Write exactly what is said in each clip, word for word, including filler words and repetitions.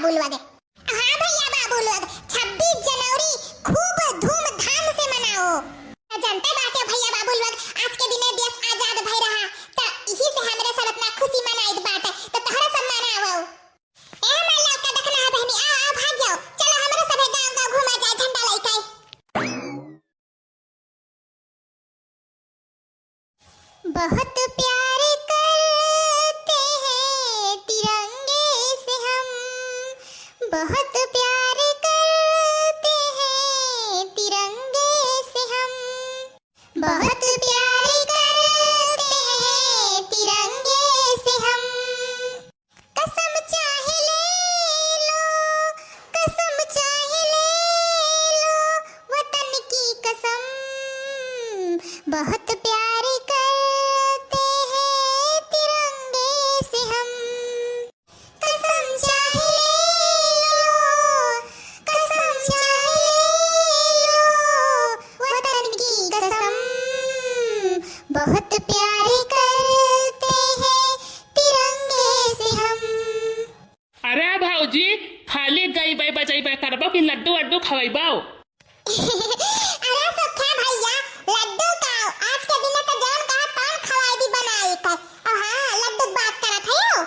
बाबू लोग। हाँ भैया बाबू लोग, छब्बीस जनवरी खूब धूमधाम से मनाओ। त जनते बाटे भैया बाबू लोग, आज के दिने देश आजाद भई रहा, त इही से हमरे सब इतना खुशी मनाइत बाटे, त तोहरा सब मनाओ। ए हमार लड़का देखना है बहनी, आओ, आओ, भाग जाओ, चलो हमरे सभे गाँव गाँव घूमा जाए झंडा लइके। बहुत प्यार करते हैं तिरंगे से हम, बहुत प्यार करते हैं तिरंगे से हम, बहुत प्यार करते हैं तिरंगे से हम। कसम चाहे ले लो, कसम चाहे ले लो, वतन की कसम, बहुत प्यार करते हैं तिरंगे से हम। कसम चाहे ले लो, कसम चाहे ले लो, वतन की कसम, बहुत प्यार करते हैं तिरंगे से हम। अरे भौजी, खाली गइबे बजइबे करबो कि लड्डू वड्डू खवइबो? अरे सुखे भैया, लड्डू का, आज के दिन तो जौन कहा तौन खवाई दी बनाई कर। और हाँ, लड्डू की बात करत है यो।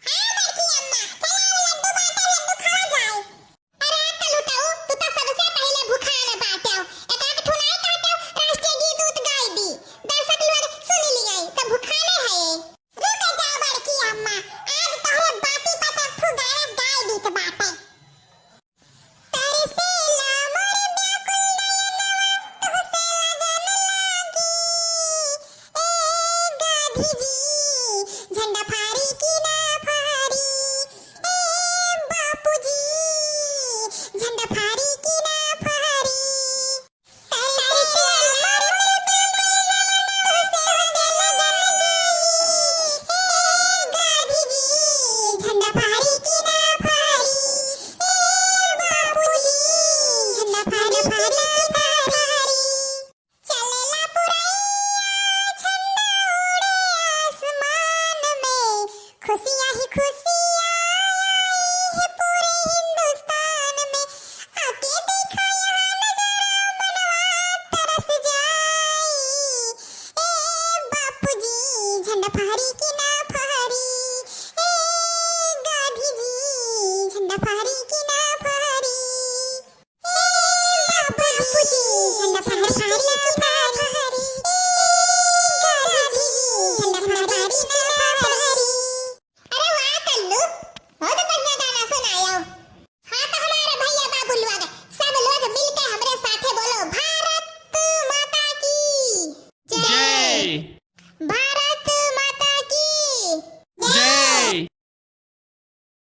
हाँ बड़की अम्मा, चला लड्डू बांटा, लड्डू खावा जाए। अरे कलुटऊ, तू तो सबसे पहिले भुखान बाटेउ। एक आध ठो नाई काटेउ, राष्ट्रीय गीत उत गाई दी। दर्शक लोग सुन लियाई, तो भुखाने है। रुक जा बड़की अम्मा, आज तोहरे बाती पर तो फुगारा गाई दीत बाटे। तरसेला मोर व्याकुल नयनवा, तोहसे लगन लागी। ए गांधी जी, झंडा फारी की ना फारी? ए बापू जी, झंडा फारी की ना फारी? तरसेला मोर व्याकुल नयनवा, तोहसे लगन लागी। ए गांधी जी, झंडा फारी की ना फारी? ए बापू जी, झंडा फारी की ना फारी? चलेला पुरैया, झंडा उड़े आसमान में, खुशियाँ ही खुशियाँ।